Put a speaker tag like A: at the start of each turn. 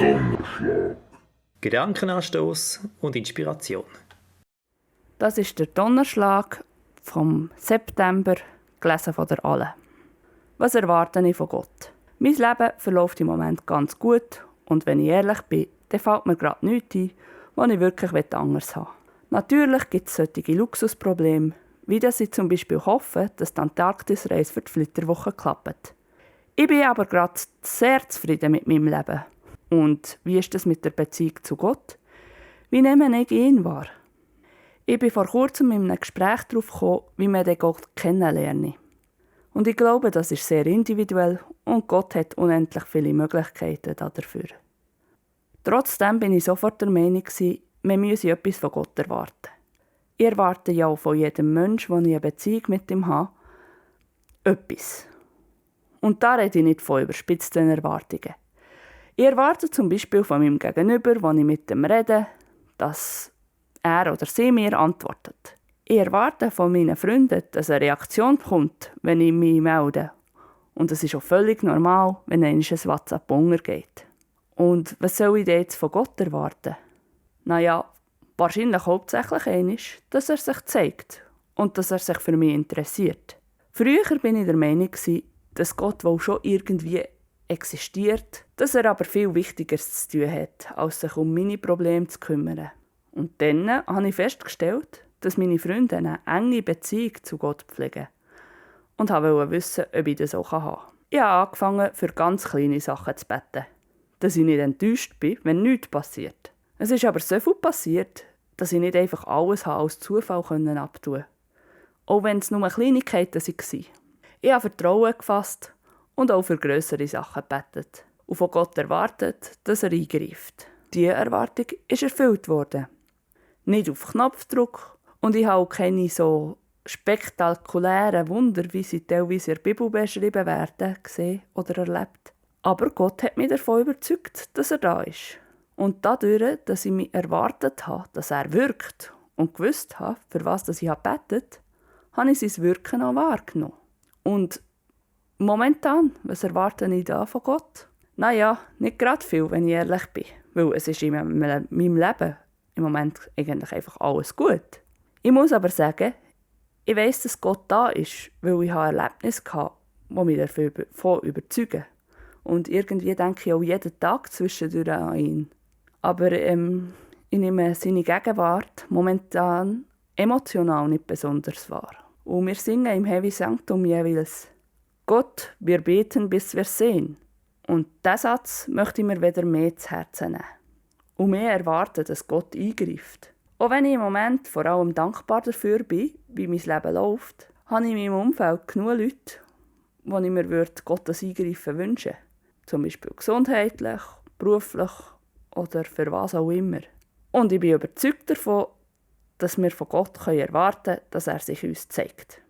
A: Donnerschlag.
B: Gedankenanstoß und Inspiration.
C: Das ist der Donnerschlag vom September, gelesen von der Alle. Was erwarte ich von Gott? Mein Leben verläuft im Moment ganz gut und wenn ich ehrlich bin, dann fällt mir gerade nichts ein, was ich wirklich anders haben will. Natürlich gibt es solche Luxusprobleme, wie dass ich zum Beispiel hoffe, dass die Antarktisreise für die Flitterwoche klappt. Ich bin aber gerade sehr zufrieden mit meinem Leben. Und wie ist das mit der Beziehung zu Gott? Wie nehme ich ihn wahr? Ich bin vor kurzem in einem Gespräch darauf gekommen, wie man den Gott kennenlernt. Und ich glaube, das ist sehr individuell und Gott hat unendlich viele Möglichkeiten dafür. Trotzdem bin ich sofort der Meinung, man müsse etwas von Gott erwarten. Ich erwarte ja auch von jedem Menschen, der eine Beziehung mit ihm hat, etwas. Und da rede ich nicht von überspitzten Erwartungen. Ich erwarte zum Beispiel von meinem Gegenüber, wenn ich mit ihm rede, dass er oder sie mir antwortet. Ich erwarte von meinen Freunden, dass eine Reaktion kommt, wenn ich mich melde. Und es ist auch völlig normal, wenn ein WhatsApp untergeht. Und was soll ich denn jetzt von Gott erwarten? Naja, wahrscheinlich hauptsächlich eines, dass er sich zeigt und dass er sich für mich interessiert. Früher bin ich der Meinung, dass Gott wohl schon irgendwie existiert, dass er aber viel Wichtigeres zu tun hat, als sich um meine Probleme zu kümmern. Und dann habe ich festgestellt, dass meine Freunde eine enge Beziehung zu Gott pflegen. Und wollte wissen, ob ich das auch haben kann. Ich habe angefangen, für ganz kleine Sachen zu beten. Dass ich nicht enttäuscht bin, wenn nichts passiert. Es ist aber so viel passiert, dass ich nicht einfach alles als Zufall abtun konnte. Auch wenn es nur Kleinigkeiten waren. Ich habe Vertrauen gefasst und auch für grössere Sachen gebetet. Und von Gott erwartet, dass er eingreift. Diese Erwartung ist erfüllt worden. Nicht auf Knopfdruck und ich habe auch keine so spektakulären Wunder, wie sie teilweise in der Bibel beschrieben werden, gesehen oder erlebt. Aber Gott hat mich davon überzeugt, dass er da ist. Und dadurch, dass ich mich erwartet habe, dass er wirkt und gewusst habe, für was ich gebetet habe ich sein Wirken auch wahrgenommen. Und momentan, was erwarte ich da von Gott? Naja, nicht gerade viel, wenn ich ehrlich bin. Weil es ist in meinem Leben im Moment eigentlich einfach alles gut. Ich muss aber sagen, ich weiss, dass Gott da ist, weil ich Erlebnisse hatte, die mich davon überzeugen. Und irgendwie denke ich auch jeden Tag zwischendurch an ihn. Aber ich nehme seine Gegenwart momentan emotional nicht besonders wahr. Und wir singen im Heavy Sanctum jeweils: Gott, wir beten, bis wir sehen. Und diesen Satz möchte ich mir wieder mehr zu Herzen nehmen. Und mehr erwarten, dass Gott eingreift. Auch wenn ich im Moment vor allem dankbar dafür bin, wie mein Leben läuft, habe ich in meinem Umfeld genug Leute, wo ich mir Gottes Eingreifen wünschen würde. Zum Beispiel gesundheitlich, beruflich oder für was auch immer. Und ich bin überzeugt davon, dass wir von Gott erwarten können, dass er sich uns zeigt.